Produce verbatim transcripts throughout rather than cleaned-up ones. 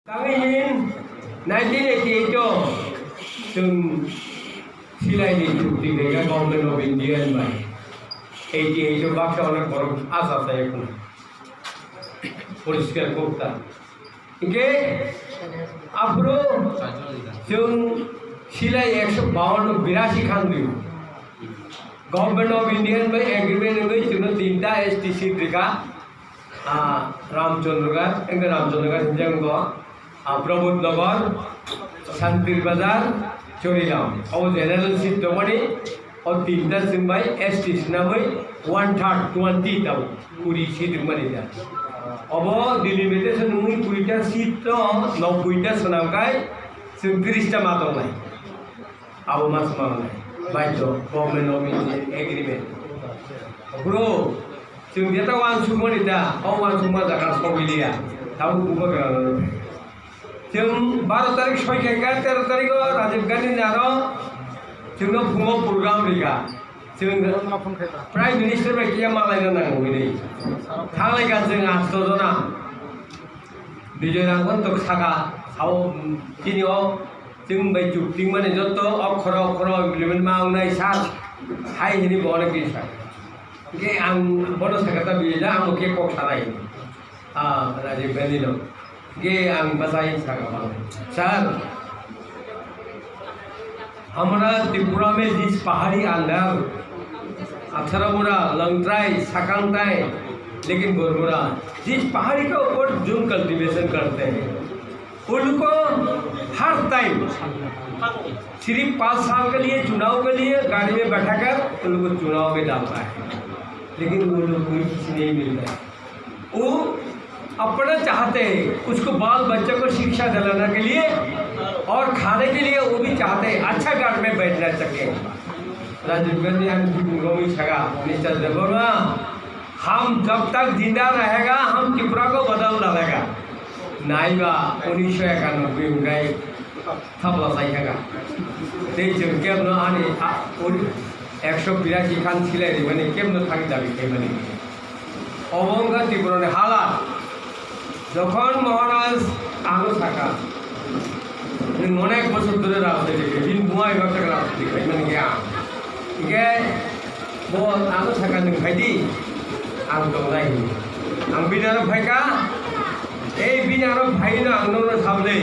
Tangwi in nineteen eighty-eight o chwng silaini chukti khaikha Government of India bai. Eighty-eight o baksa onek borok asa saya khuna. Poriskar kokta. Hinkhe aphuru chwng silai ekso bawan birashi khan dio. Government of India bai agreement wngwi chwngno tinta S T seat rikha. Ah, Ramchandragarh, engkhe Ramchandragarh hinjak wngkha, ah, Pramod Nagar, Santir Bazar, Chorigaon. Abo general seat tongmani, o tinta chwng bai S T swnamwi one third, twenty tabo, kuri seat wngmani da. Obo delimitation wngwi kurita seat no nobboi ta swnamkhai chwng tris ta ma tongnai. Abo ma swnamnai. Baidhyo, Government of India agreement. Bro, chwng jeta uansukmani da, o uansukma jaga sogwi liya. Tabuk bubagra rw. Chwng baro tarik soi khaikha, tero tarik o Rajiv Gandhi ni aro chwngno phungo program rikha. Chwng Prime Minister bai kiya malaina nango hwnwi. Thanglaikha chwng asto jona. Bijoy Rangkhon tok saka, sao, chini o, chwng bai chukting mani jotto okhoro okhoro implement ma wngnai sir, hai hini bo onek din sir. Hinkhe ang bono sakha ta Bijoy da, ang bo khe kok sanai. Ah, Rajiv Gandhi no. Hinkhe ang bachai sakha bang. Sir, हमारा त्रिपुरा में जिस पहाड़ी अंदर अठारह मुड़ा लंगट्राई सकांगटाई लेकिन बोरमुरा जिस पहाड़ी के ऊपर जूम कल्टीवेशन करते हैं, उनको हर टाइम सिर्फ पाँच साल के लिए, चुनाव के लिए गाड़ी में बैठाकर उन लोग को चुनाव में डालता है, लेकिन वो लोग कोई कुछ नहीं मिलता है। वो अपना चाहते हैं, उसको बाल बच्चों को शिक्षा दिलाने के लिए और खाने के लिए वो भी चाहते हैं, अच्छा घर में बैठना चाहिए। राजीव गांधी हम रोमी छगा, मिस्टर देबबर्मा, हम जब तक जिंदा रहेगा, हम त्रिपुरा को बदल डालेगा। Naiba, unisho ekanoboi ungai, thabla saikha. Tei chwng kebno ani a, uri, ekso birashi khan silai rimani kebno thang dabi khaimani. Obo wngkha Tripura ni halat. Jokhon Maharaj ano saka, nwng onek bochor dhore rajniti khai, bini buma bai baksa rajniti khaimani khe ang. Hinkhe bo ano saka, nwng phaidi, ang tongnai hinwi. Ang bini ano phaikha, ei bini ano phaino ang nono sabole.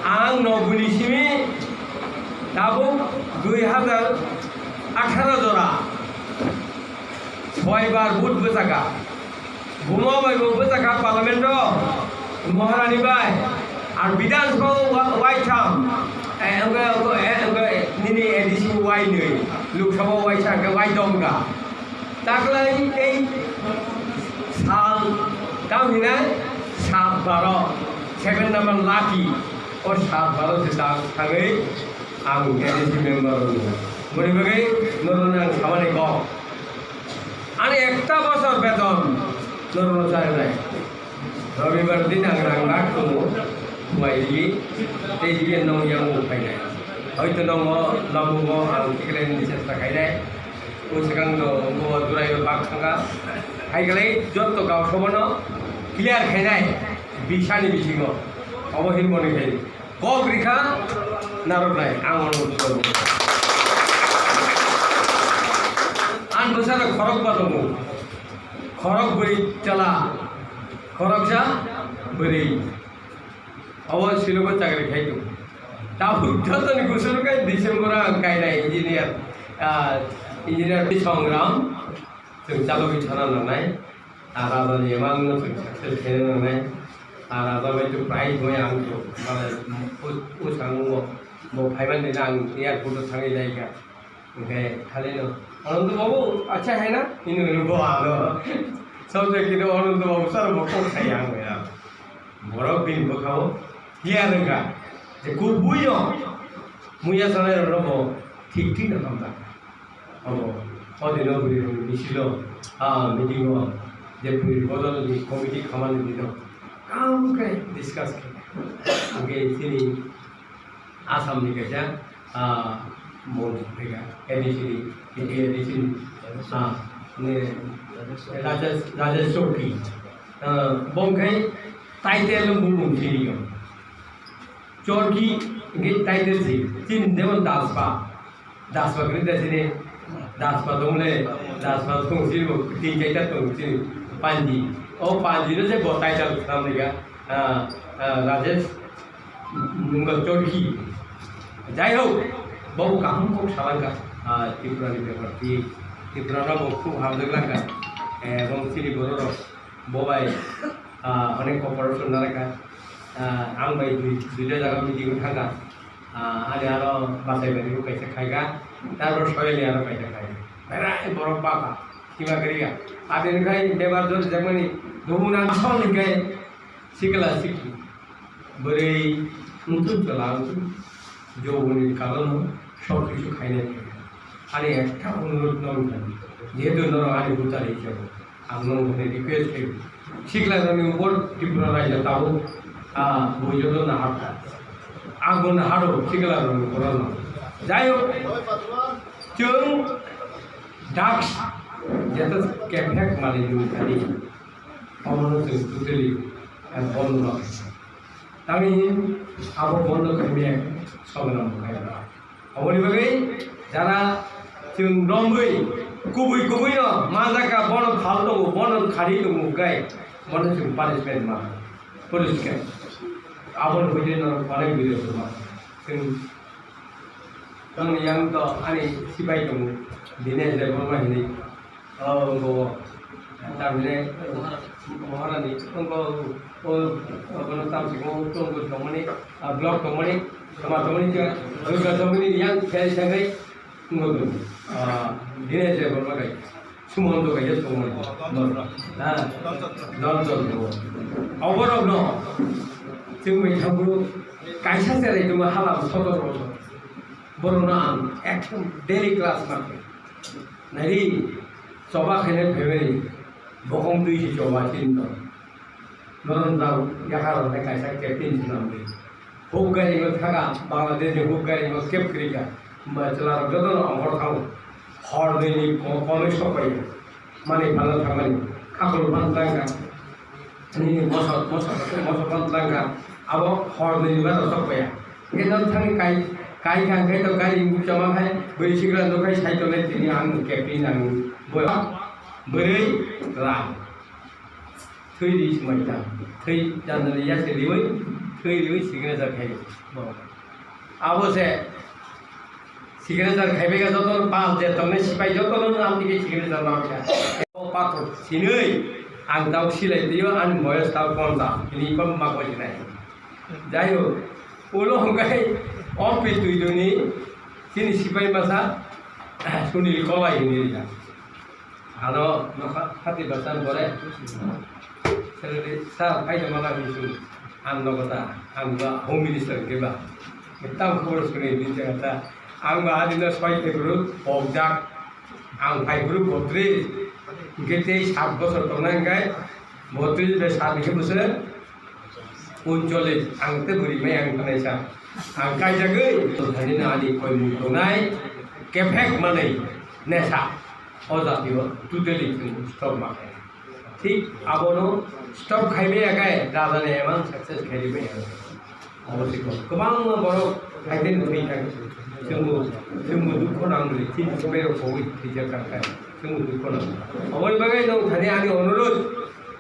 Ang noboni simi tabuk dui hazar atharo jora. Soi bar vote bwchaka. Buma bai bo bwchaka parliament o Maharani bai. Ar Bidhan Sabha o wa-, waitham. Eh, wngkha, wngkha, eh, wngkha, eh, nini A D C o wainwi. Lok Sabha o waisa, hwnkhe waidom ka. Taklai tei sal, tam hinai sat baro, seven number lucky. O sat baro se tak thangwi ang A D C member wngkha. Boni bagwi norokno ang samani kok. Ani ekta bosor beton norokno charinai. Robibar din ang rang rak tongo, buai rigi, tei rigi nong yang bo phainai. Hoito nongo lamungo ang tiklai ni chesta khainai. O swkang do bo durai o bak thangkha. Hai khlai jotto gao sobono clear khainai bisani bisingo. Obo hin moni khai. Kok rikha narwknai, ang ono bujo. Ang bwsano khorokba tongo. Khorok bwrwi chala, khoroksa bwrwi. Obo Silongo chakri khai tongo. Tabuk jotoni kusugo khe December o ang kainai engineer, ah, engineer Songram. Chwng chalogwi thana nangnai, ah, raja ni emang no chwng success khaina nangnai, ah, raja bai to prize bai ang to, mane, o, o sango bo, bo phaiban ni ang airport o thangwi lai kha, hwnkhe khali no, "Anando babu, acha hai na?" Hino hino bo ano, sab jagah khe Anando babu sir bo kok sai ang ya, borok bini bwkhao clear wngkha, je kubui no muya sanai rok no bo thik thik no hamjakha. Obo, o dino bwrwi rokni bisilo, ah, meeting o, je bwrwi bodol ni committee khamani dino, kaham khe discuss khe. Hwnkhe chini Assam ni kaisa, ah, montri phaikha, A D C ni, A D C ni, ah, ne, Rajesh, Rajesh Chowki. Ah, bo hwnkhe Title bumung sini yo. Chorki hingke title si. Chini jemon Daspa. Daspa kiri da sini. Daspa tong le. Daspa tong sini bo. Tin chaita tong sini. Panji. O Panji no se bo title nam lega. Ah, ah, Rajesh. Nunggal Chorki. Jai hok. Bo kaham kok salangka. Ah, Tripura ni bepar ti. Tripura no bo khub hamjak langka. Eh, bong sini borok rok. Bo bai, ah, onek cooperation narwkha. Ah, ang bai dui, duita jaga meeting o thangkha. Ah, ani aro bachai bai rw kaisa khaikha. Tarpor Soyani aro kaisa khaikha. Berai borok baka, sima kwrwikha. Abini khai bebak jor jakmani dubu nang song ni khai sikla sikli. Bwrwi wngtun chwla wngtun, joboni karono sob kichu khainai khainai. Ani ekta onurot no wngkha, jehetu norok ani butari hisabe, ang norok hwnwi request khaio, sikla rokni upor Tripura rajyo tabuk, ah, bo joto nahar kha. Ang bo naharo sikla rokni upor no. Jai hok, chwng drugs jeto kephek manwi nung thani, omono chwng totally, eh, bondo ma khaisa. Tamni abo bondo khaimaya songram bo khaimaya. Aboni bagwi jara chwng romwi kubui kubui no manjak kha, bono phal tongo, bono khari tongo, hwnkhe bono chwng punishment ma police khe. Aboni bagwi no onek video ma chwng tongni yang to ani sipai tongo, Dinesh Debbarma hinwi. Oh, bo. Tamni, Maharani, tongko, o, abono tamsiko, tongko tongmani, ah, block tongmani, sama tongmani, Durga tongmani, yang kaya sangai, tongko, ah, Dinesh Debbarma kai, Sumonto kai, yes, tongmani. Ha, dol, dol, dol. Oborok no, chwng bai thangbo, kaisa cherai tongma halam sotor bosor. Borokno ang ekdom daily class ma khe. Nari, choba khainai family, bokong twi se choba chini tong. Norok jang yakarok hai kaisa captain se nang di. Huk gari no thaka, Bangladesh ni huk gari no kep krika. Ma chwla rok joto no ongkhor thango. Hor dui ni ko-, komoi sok pai. Mani phalna thangmani. Khakulu phan tangka. Nini moso, moso, moso phan tangka. Abo hor dui ni ba rosok pai. Hingke nang thangwi kai, kai kha hingke to gari bukchama khai, bwrwi sikla nukhai sai tongnai tini ang kepri nang bo. Bwrwi ram. Thwi ri swmai ta. Thwi jandali ya se riwi, thwi riwi signature khai. Abo se signature khai bai joto no pal je tongnai sipai joto no nam tike signature ma kha. O pathor sinui ang tau silai tio ani boyos tau ponta. Ini pam ma ko sinai. Jai ho, ulo hwnkhe o Pitui duni chini sipai masa Sunil Kolai hinwi rijak. Ano nokha hati basan bore. Sir, phai tongma hinwi sung. Ang nogo ta, ang ba Home Minister hwnkhe ba. Tam khobor suni din jaga ta. Ang ba adino soi phai phuru pokjak. Ang phai phuru botris. Hwnkhe tei sat bosor tongnai hwnkhe botris bai sat hwnkhe bwswk Uncholish, ang tei bwrwi mai ang khanai sa. Ang kaijagwi, tongthani na ani koimung tongnai, kephek manwi, nesa. O jatio totally chwng stop ma khainai. Thik abono stop khaimaya khe rajani emang success khairwi maya. Abo se kwbangma borok haikhe nukwi thangkhe. Chwngbo, chwngbo dukho nangmani, chini swbairok kowai thwijak kha khe. Chwngbo dukho nango. Aboni bagwi nwng thani ani onurudh,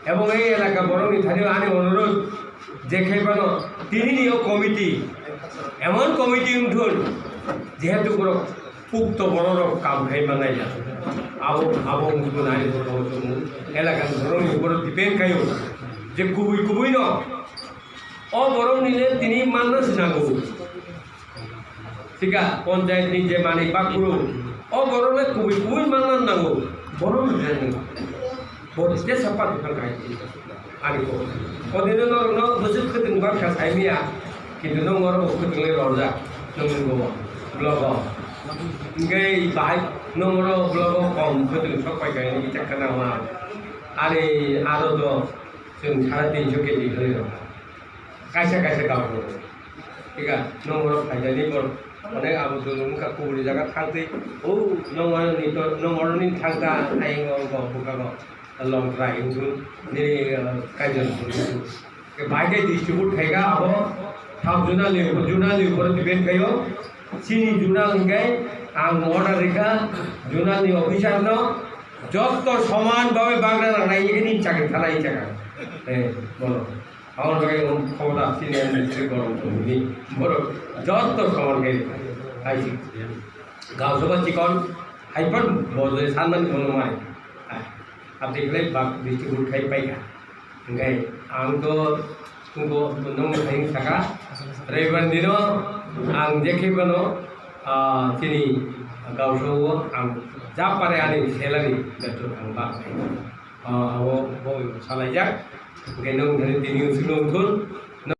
ebong ei elaka borokni thani ani onurudh, je khai phano tinini o committee, emon committee wngthun, jehetu borok pukto bororok kam khai manai ya. Abo, abo wngthun ani borok chwngbo elakani borokni upor depend khaio, je kubui kubui no o borokni le tini manna se nango. Thika, ponchayat ni je manwi bakhuru, o borok le kubui kubui manna nango, borok ni je nango. Bo je sapa dukhan khai ani ko. O dino no no bujut khwtwng ba kha sai miya, kintu no ngoro bo khwtwng le rorja, nung nung bo blogo. Ngai bai no ngoro blogo kom khwtwng sok pai kai ni chakka na ma. Ani aro do chwng sare tinso keji khwlai rok. Kaisa kaisa gabur. Thika, nongoro phaijani bor. Onek abo dulung wngkha kubuni jaga thangtwi. O, nongoroni to, nongoroni thangta ayang o go buka go. Long try wngkhu. Nini, uh, kaijon wngkhu. Bai khe distribute khaikha abo thang zonal ni, zonal ni upor depend khaio. Chini zonal hwnkhe ang order rikha zonal ni officer no, jotto soman bhabe bagra rang nai ni chakri thalai chakha. Eh, bono. Aboni bagwi ang khobor da chini M D C borok tongmani. Borok jotto soman khe hai si. Gausaba chikon hai phan bole sanmani bono mai. Abdi khlai bak distribute khai paikha. Hingkai ang to tungko nong hai saka. Raibar dino ang jekhe bono, ah, chini gausao ang japare ani salary beton ang bak. Ah, abo bo salaijak. Hingkai nong dhani tini usung nong thun.